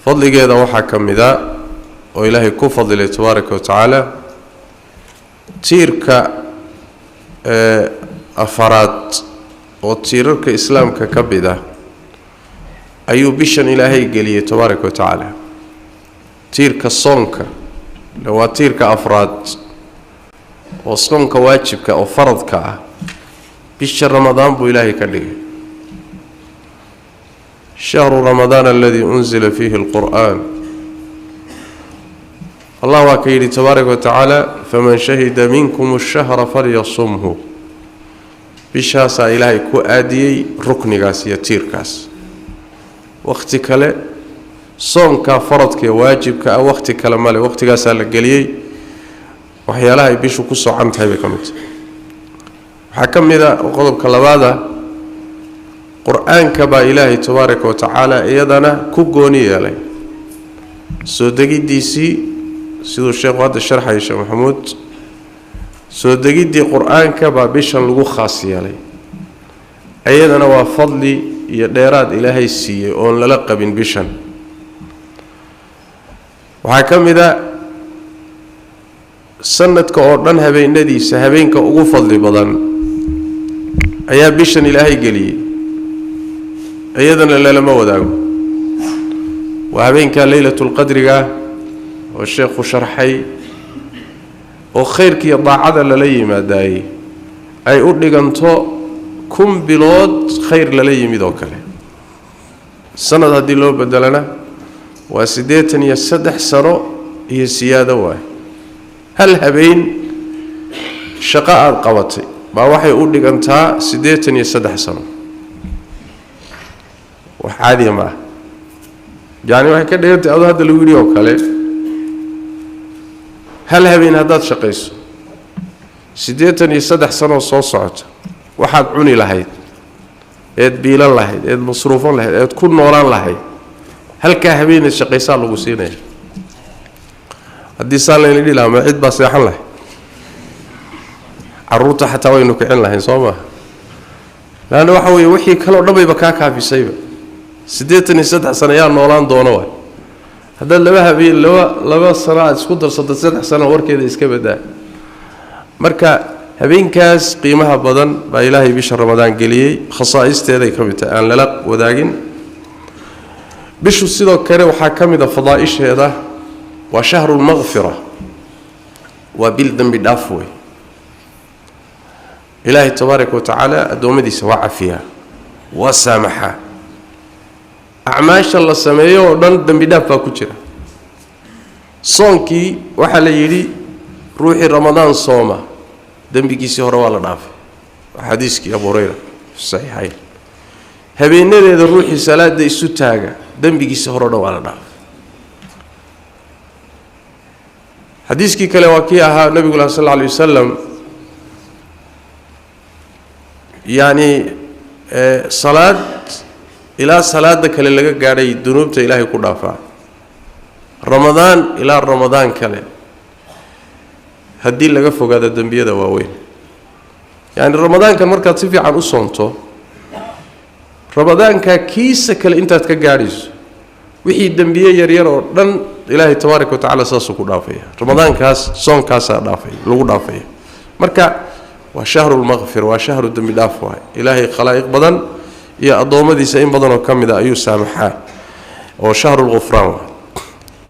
Fadligeeda waxaa ka mid a oo Ilaahay ku fadilay tabaaraka wa tacaala tiirka afaraad oo tiirarka Islaamka ka mid ah ayuu bishan Ilaahay geliyey tabaaraka wa tacaala. Tiirka soonka waa tiirka afraad oo soonka waajibka oo faradka ah bisha Ramadaan buu Ilaahay ka dhigay. Shahru Ramadaan aladii unzila fiihi alqur'aan, Allah waa ka yidhi tabaaraka wa tacaala: "Faman shahida minkum ashahra falyasumhu." Bishaasaa Ilaahay ku aadiyey ruknigaas iyo tiirkaas. Wakhti kale soonka faradka ee waajibka ah wakhti kale male, wakhtigaasaa la geliyey. Waxyaalaha ay bishu ku socan tahay bay ka mid tahay. Waxaa ka mid a qodobka labaada, Qur-aanka baa Ilaahay tabaaraka wa tacaala iyadana ku gooni yeelay soo degiddiisii, siduu sheekhu hadda sharxaya, Sheekh Maxamuud. Soo degiddii Qur-aanka baa bishan lagu khaas yeelay. Iyadana waa fadli iyo dheeraad Ilaahay siiyey oon lala qabin bishan. Waxaa ka mid a sanadka oo dhan habeenadiisa habeenka ugu fadli badan ayaa bishan Ilaahay geliyey, iyadana lalama wadaago. Waa habeenka Leylatulqadriga oo sheekhu sharxay, oo khayrkiiyo daacada lala yimaadaayey ay u dhiganto 1000 bilood khayr lala yimid oo kale. Sanad haddii loo bedelana waa 83 sano iyo siyaado. Waay hal habeen shaqo aada qabatay baa waxay u dhigantaa 83 sano. Wax caadiya ma ah. Yacni waxay ka dhigantay adoo hadda lagu yidhi oo kale, hal habeen haddaad shaqayso, 83 sanoo soo socota waxaad cuni lahayd, eed biilan lahayd, eed masruufan lahayd, eed ku noolaan lahayd, halkaa habeeneed shaqaysaa lagu siinaya. Haddii saa layna dhihi lahaa, ma cid baa seexan lahay? Caruurta xataa waynu kicin lahayn, soo maaha? Laanna waxa weeye wixii kaleo dhan bayba kaa kaafisayba. 83 sano yaa noolaan doono? Waay haddaad laba habeen, laba sano aad isku darsato, 3 sano warkeeda iska badaa. Marka habeenkaas qiimaha badan baa Ilaahay bisha Ramadaan geliyey. Khasaa'isteeday ka mid tahay aan lala wadaagin bishu. Sidoo kale waxaa ka mid a fadaa'isheeda waa shahrulmaqfira, waa bil dembi dhaaf wey. Ilaahay tabaaraka wa tacaala addoommadiisa waa cafiyaa, waa saamaxaa. Acmaasha la sameeyo oo dhan dembi dhaaf baa ku jira. Soonkii waxaa la yidhi ruuxii Ramadaan sooma dembigiisii hore waa la dhaafay, waa xadiiskii Abu Hurayra fi saxiixayn. Habeenadeeda ruuxii salaada isu taaga dembigiisii hore o dhan waa la dhaafay. Xadiiskii kale waa kii ahaa nabigu lah sal alla alay wasalam, yacni salaad ilaa salaada kale laga gaadhay dunuubta Ilaahay ku dhaafaa, Ramadaan ilaa Ramadaan kale haddii laga fogaado dembiyada waaweyn. Yacni Ramadaankan markaad si fiican u soonto, Ramadaankaa kiisa kale intaad ka gaadhayso wixii dembiye yaryar oo dhan Ilaahay tabaaraka wa tacala saasuu ku dhaafaya. Ramadaankaas soonkaasaa dhaafay, lagu dhaafaya. Marka waa shahrulmaqfira, waa shahru dembi dhaaf. Waay Ilaahay khalaa'iq badan iyo addoommadiisa in badanoo ka mid a ayuu saamaxaa, oo shahrulghufraan waay.